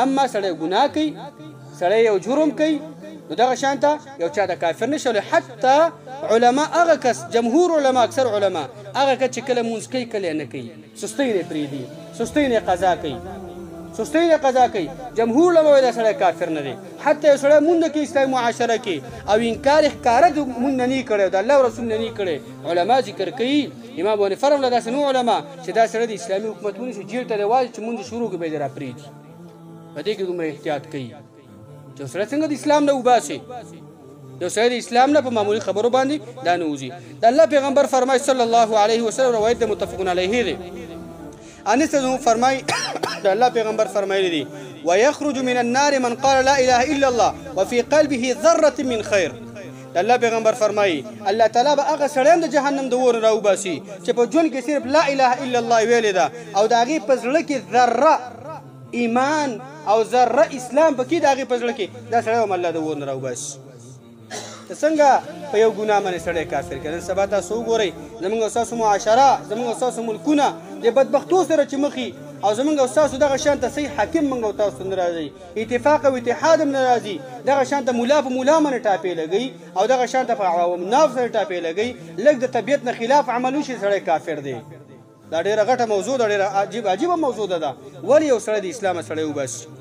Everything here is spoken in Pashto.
اما سړی ګناه کوي، سړی یو جرم کوي، نو دغه شانته یو چا د کافر نشول. حتی علما هغه کس، جمهور علما، اکثر علما هغه کس چې کله مونځ کوي کله نه کوي، سستۍ نه پرېږدي، سستۍ نه قضا کوي، سستۍ نه قضا کوي، جمهور علما وایي دا سړی کافر نه دی. حتی یو سړی مونږ نه کوي اسلامي معاشره کې او انکار یې ښکاره د مونږ نه نه کړی، د الله رسول نه نه کړی، علما ذکر کوي، امام ابو حنیفه رحمه الله داسې نور علما چې دا سړی د اسلامي حکومت ونیسي، جیل ته دی واچوي، چې مونږ شروع کړي به یې راپرېږدي. په دې کې دومره احتیاط کوي چې یو سړی څنګه د اسلام نه وباسي، یو سړی د اسلام نه په معمولي خبرو باندې دا نه وځي. د الله پیغمبر فرمایي صلی الله علیه وسلم، روایت د متفقون علیه دی، انس ته فرمایي د الله پیغمبر فرمایلی دی، ويخرج من النار من قال لا اله الا الله وفي قلبه ذره من خير. د الله پیغمبر فرمایي الله تعالی به هغه سړی هم د جهنم د اور راوباسي چې په ژوند کې صرف لا اله الا الله ویلې ده او د هغې په زړه کې ذره ایمان او ذره اسلام پکې د هغې په زړه کې، دا سړی هم الله د اور نه راوباسي. ته څنګه په یو ګناه باندې سړی کافر کړي؟ نن سبا تاسو وګورئ زمونږ او ستاسو معاشره، زمونږ او ستاسو ملکونه د بدبختو سره چې مخي، او زمونږ او ستاسو دغه شان ته صحیح حاکم مونږ او تاسو نه راځي، اتفاق او اتحاد هم نه راځي، دغه شان ته مولا په مولا باندې ټاپې لګوي او دغه شان ته په عوام ناف سره ټاپې لګوي، لږ د طبیعت نه خلاف عمل وشي سړی کافر دی. دا ډېره غټه موضوع ده، ډېره عجیبه موضوع ده. دا ولې یو سړی د اسلامه سړی وباسي؟